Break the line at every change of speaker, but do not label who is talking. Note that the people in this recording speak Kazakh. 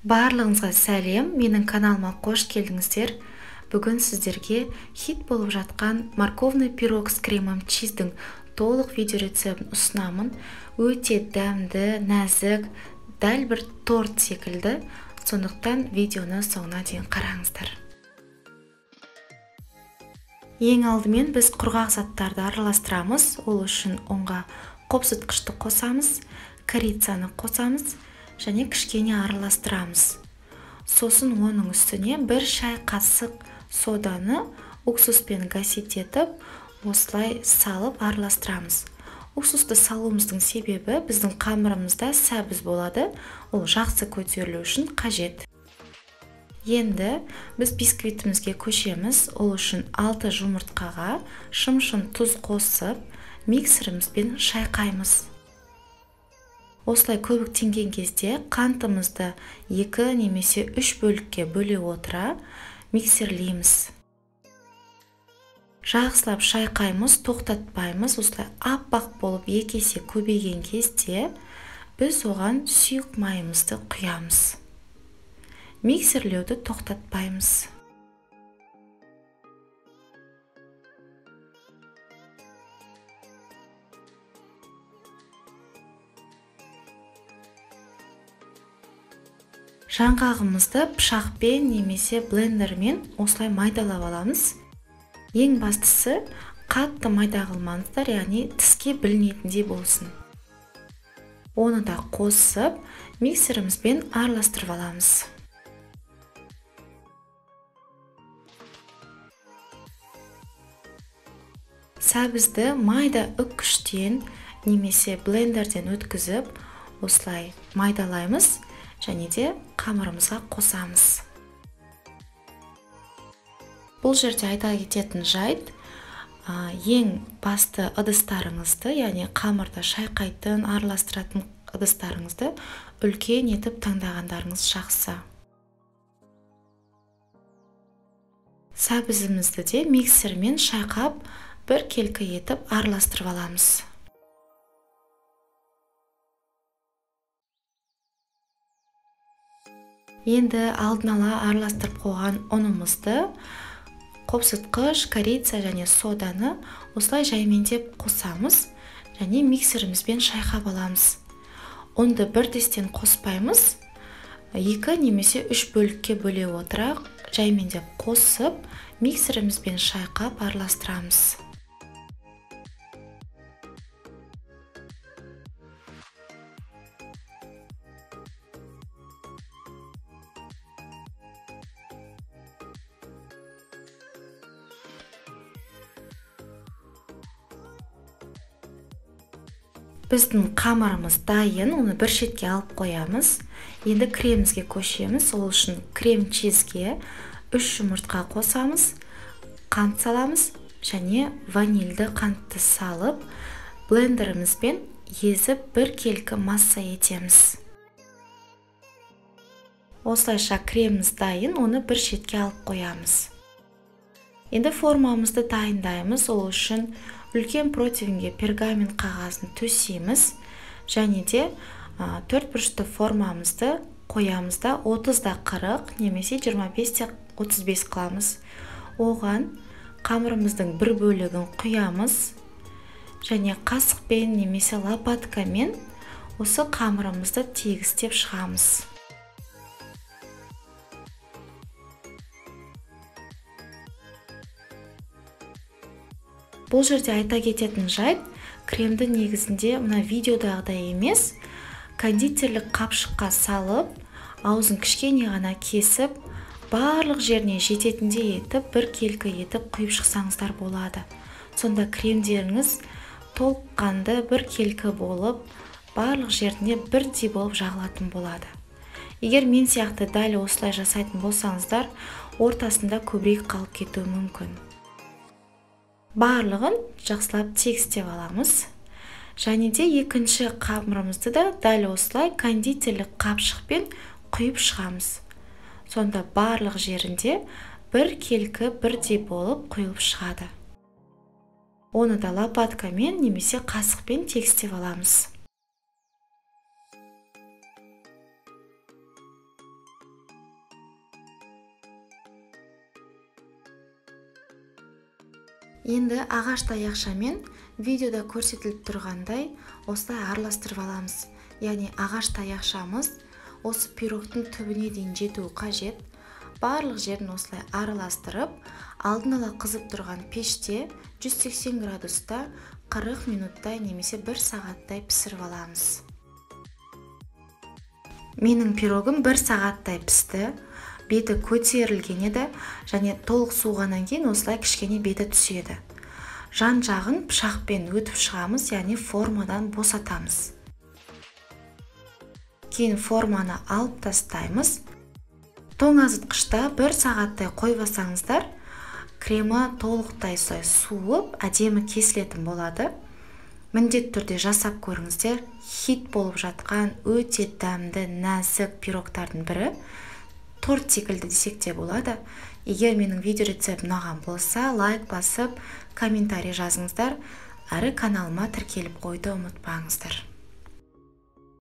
Барлығыңызға сәлем, менің каналыма қош келдіңіздер. Бүгін сіздерге хит болып жатқан морковный пирог с кремом чиздің толық видео рецептін ұсынамын. Өте дәмді, нәзік, дәл бір торт секілді. Сондықтан видеоны соңына дейін қараңыздар. Ең алдымен біз құрғақ заттарды араластырамыз. Ол үшін ұнға қопсытқышты қосамыз, корицаны қосамыз және кішкене араластырамыз. Сосын оның үстіне бір шай қасық соданы уксуспен гасить етіп, осылай салып араластырамыз. Уксусты салуымыздың себебі біздің қамырымызда сәбіз болады, ол жақсы көтерілу үшін қажет. Енді біз бисквитімізге көшеміз. Ол үшін 6 жұмыртқаға шым-шым тұз қосып, миксерімізбен шайқаймыз. Осылай көбіктенген кезде қантымызды 2 немесе 3 бөлікке бөле отыра миксерлейміз. Жақсылап шайқаймыз, тоқтатпаймыз. Осылай аппақ болып 2 есе көбейген кезде біз оған сұйық майымызды құямыз. Миксерлеуді тоқтатпаймыз. Жаңғағымызды пышақпен немесе блендермен осылай майдалап аламыз. Ең бастысы қатты майда қылмаңыздар, яғни тіске білінетіндей болсын. Оны да қосып, миксерімізбен араластырып аламыз. Сәбізді майда үккіштен немесе блендерден өткізіп, осылай майдалаймыз және де қамырымызға қосамыз. Бұл жерде айта кететін жайт, ең басты ыдыстарыңызды, яғни қамырды шайқайтын, араластыратын ыдыстарыңызды үлкен етіп таңдағандарыңыз жақсы. Сәбізімізді де миксермен шайқап, бір келкі етіп араластырып аламыз. Енді алдын ала араластырып қойған ұнымызды, қопсытқыш, корица және соданы осылай жаймендеп қосамыз және миксерімізбен шайқап аламыз. Ұнды бірдестен қоспаймыз, 2 немесе 3 бөлікке бөле отыра жаймендеп қосып, миксерімізбен шайқап араластырамыз. Біздің қамырымыз дайын, оны бір шетке алып қоямыз. Енді кремімізге көшеміз. Ол үшін крем чизге 3 жұмыртқа қосамыз, қант саламыз және ванильді қантты салып, блендерімізбен езіп бір келкі масса етеміз. Осылайша креміміз дайын, оны бір шетке алып қоямыз. Енді формамызды дайындаймыз. Ол үшін үлкен противенге пергамент қағазын төсейміз және де төрт бұрышты формамызды қоямыз да 30-40 немесе 25-35 қыламыз. Оған қамырымыздың бір бөлігін құямыз және қасықпен немесе лопаткамен осы қамырымызды тегістеп шығамыз. Бұл жерде айта кететін жайт, кремді негізінде мына видеодағыдай емес, кондитерлік қапшыққа салып, аузын кішкене ғана кесіп, барлық жеріне жететіндей етіп, бір келкі етіп құйып шықсаңыздар болады. Сонда кремдеріңіз толыққанды бір келкі болып, барлық жеріне бірдей болып жағылатын болады. Егер мен сияқты дәл осылай жасайтын болсаңыздар, ортасында көбірек қалып кетуі мүмкін. Барлығын жақсылап тегістеп аламыз. Және де екінші қамырымызды да дәл осылай кондитерлік қапшықпен құйып шығамыз. Сонда барлық жерінде бір келкі бірдей болып құйылып шығады. Оны да лопаткамен немесе қасықпен тегістеп аламыз. Енді ағаш таяқшамен видеода көрсетіліп тұрғандай осылай араластырып аламыз. Яғни ағаш таяқшамыз осы пирогтың түбіне дейін жетуі қажет. Барлық жерін осылай араластырып, алдын ала қызып тұрған пеште 180 градуста 40 минуттай немесе 1 сағаттай пісіріп аламыз. Менің пирогым 1 сағаттай пісті. Беті көтерілген еді және толық суығаннан кейін осылай кішкене беті түседі. Жан жағын пышақпен өтіп шығамыз, яғни формадан босатамыз. Кейін форманы алып тастаймыз. Тоңазытқышта 1 сағаттай қойып алсаңыздар, кремі толықтай суып, әдемі кесілетін болады. Міндетті түрде жасап көріңіздер. Хит болып жатқан өте дәмді, нәзік пирогтардың бірі. Торт секілді десек те болады. Егер менің видео рецептім ұнаған болса, лайк басып, комментарий жазыңыздар. Әрі каналыма тіркеліп қоюды ұмытпаңыздар.